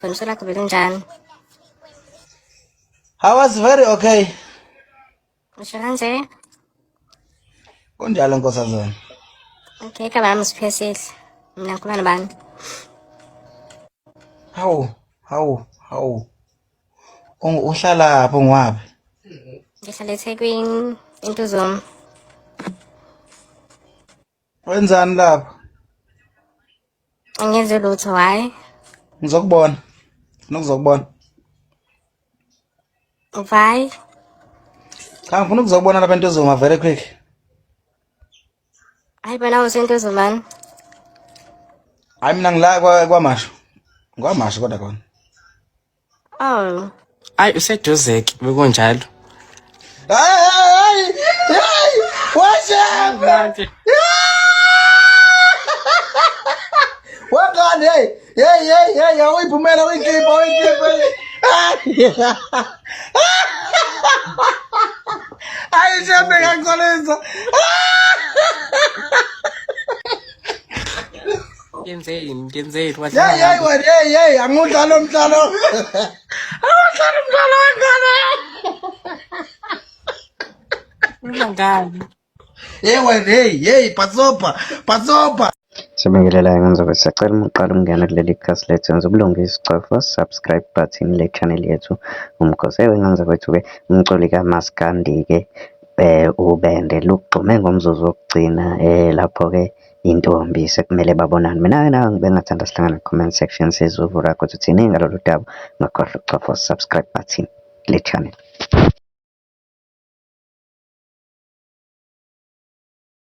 Khona usolakho belunjani? I was very okay. Usho kanje? Kunjalo nkosazana. Okay, igama lami uSiphesihle. Mina ngikhuluma nobani? Hawu, hawu, hawu. Uhlala phi ngwaphi? Ngihlala eThekwini, eNtuzuma. Wenzani lapho? Angenzi lutho, hhayi. Ngizokubona. Ngifuna ukuzokubona. Why? Cha ngifuna ukuzokubona lapha eNtuzuma very quick. Hayi bona useNtuzuma ni. Hayi mina ngila kwaMashu. NgwaMashu kodwa khona. Oh. Ayi useduze ke bekunjalo. Hayi hayi hayi. Washembe. Wangani hey hey hey hey awuyiphumela uyikhipha uyikhipha. Hayi shembe ngixolisa. Ngenzeni ngenzeni Hey hey wena hey hey angudlala umdlalo. Angudlala umdlalo wengane. Ungangani. Hey wena hey hey pasopa pasopa. Sibingelelayo ngenza siyacela uma uqala ukungena kuleli khasi lethu yenza ubulungiswa cofa subscribe button le channel yethu umkhosi. Ewe ngenza kwethu-ke umculi kaMaskandi-ke ubende lugxume ngomzuzu wokugcina lapho-ke intombi sekumele babonane. Mina-ke nawe ngibengathanda sihlangane ku-comment section sizwe uvo lwakho ukuthi uthini ngalolu daba. Ungakhohlwa ukucofa subscribe button le channel.